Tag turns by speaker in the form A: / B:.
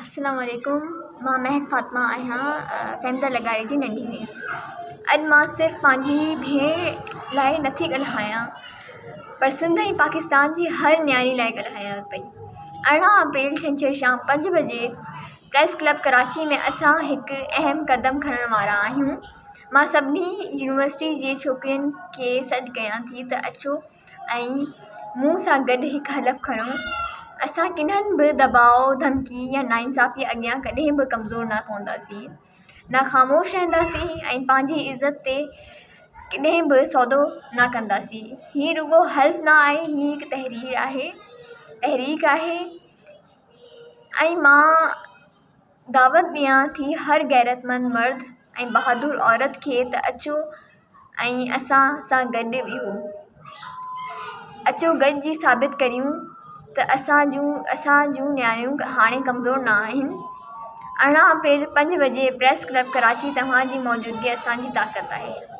A: السلام عليڪم مان مهڪ فاطمه آهيان فهميده لغاري جي ننڍي ڀيڻ اڄ مان صرف پنهنجي ڀيڻ لاءِ نٿي ڳالهايان پر سنڌ ۽ پاڪستان جي هر نياڻي لاءِ ڳالهايان پئي 18 اپريل ڇنڇر شام پنج بجي پريس ڪلب ڪراچي ۾ اسان هڪ اهم قدم کڻڻ وارا آهيون مان سڀني يونيورسٽي جي ڇوڪرين کي سڏ ڪيان ٿي ته اچو ۽ مون سان گڏ هڪ حلف کڻو اسان ڪنهن به دٻاءُ ڌمڪي يا ناانصافي اڳيان ڪڏهن به ڪمزور نه پونداسين نه خاموش رهنداسين ۽ پنهنجي عزت تي ڪڏهن به سودو نه ڪنداسين هيءُ رڳو حلف نه آهي هيءُ هڪ تحرير آهي تحريڪ آهي ۽ مان دعوت ڏيان ٿي هر غيرتمند مرد ۽ بهادر عورت کي ته اچو ۽ اسان سان گڏ بيهو اچو گڏجي ثابت ڪريون ته اسان جون اسان جون نياڻيون هاڻي ڪمزور نه آهن 18 اپريل پنج بجي پريس ڪلب ڪراچي توهان جي موجودگي اسان جي طاقت آهي.